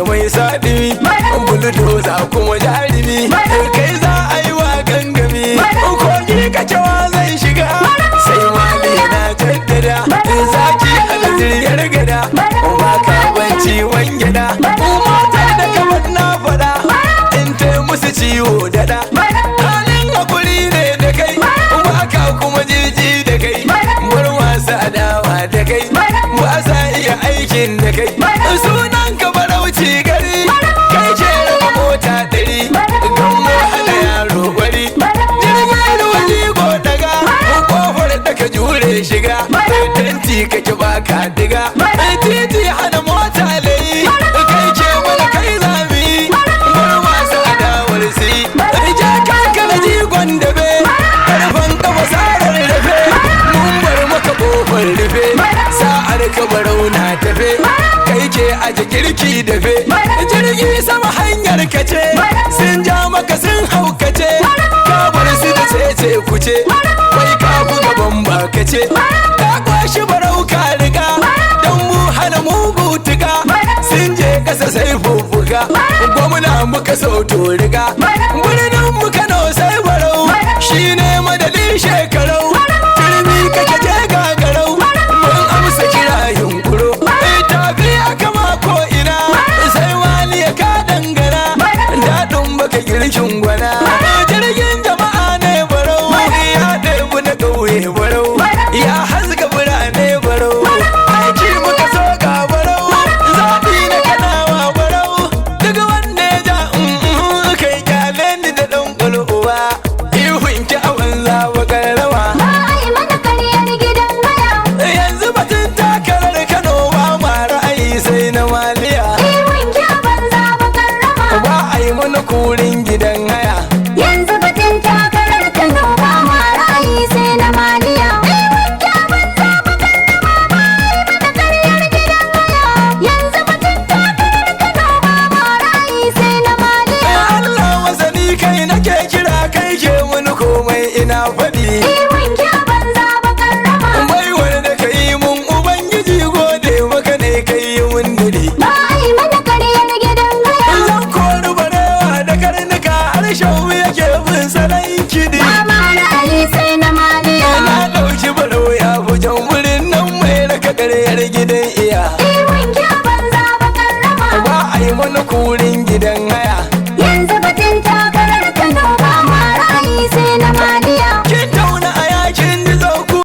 mai sadimi, buldoza kuma jarumi, kai za a yi wa gangami. Kogi kacewa zai shiga, sai mali na jaddada. Zaki a naziriyar gada, ba ka banci wangada. Mata da kamar na faɗa, in ta musu ciwo daɗa. Halin hakuri ne da kai, ba ka kuma jiji da kai. Bar masu adawa da kai, ba sa iya aikin da kai. Sunan ka barauci gari, kai ce raba mota 100. Gammo hana yaro bari, jirgin ruwa jigo daga. Kofar da ka jure shiga, tanti kake baka diga. Titi hana mota layi, kai ce mana kai zami. Bar masu adawar si, ja kanka na jigon dabe. Karfan kafa sarar rufe, mun bar maka kofar rufe. Sa'ar ka barau na tafe, kai ke aje girki dafe. Jirgi sama hanyar kace, sun ja maka sun haukace. Ka bar su da cece kuce, wai ka buga bamba kace. Ka kwashi barau ka riga, don mu hana mugu tuka. Sun je kasa sai fuffuka, gwamna muka sauto riga. Birnin mu Kano sai barau, shine madadin shekarau. Turmi kake je gagarau, mun amsa kira yunkuro. Tafi aka mako ina, sai wali ya ka dangana. Daɗin baka girkin gwana, jirgin jama'a ne barau. Ya ɗebi na ƙauye barau, ya haska birane barau. Aiki muka so ga barau, zaɓi na kanawa barau. Duk wanda ya ja kai kyale ni da ɗan ƙul'uwa. Ihun ki a wanza bakar rawa. Ba a yi mana karyar gidan haya. Yanzu batun takarar Kano ba ma ra'ayi sai na maliya. Ihun ki a banza bakar rama. Ba a yi mana kurin gidan haya. Yanzu batun takarar Kano ba ma ra'ayi sai na maliya. Ihun ki a banza bakar rama. Ba a yi mana karyar gidan haya. Yanzu batun takarar Kano ba ma ra'ayi sai na maliya. Allah masani kai nake kira, kai ke wani komai ina faɗi. Ihun ki a banza bakar rama. Baiwar da ka yi mun Ubangiji gode maka ne kai yi mun dare. Ba a yi mana karyar gidan haya. Zan kori barewa da karnuka harshen yake bin salon kiɗi. Ba ma ra'ayi sai na maliya. Na ɗauki barau ya fi jan wurin nan mai raka ƙaryar gidan iya. Ihun ki a banza bakar rama. Ba a yi mana kurin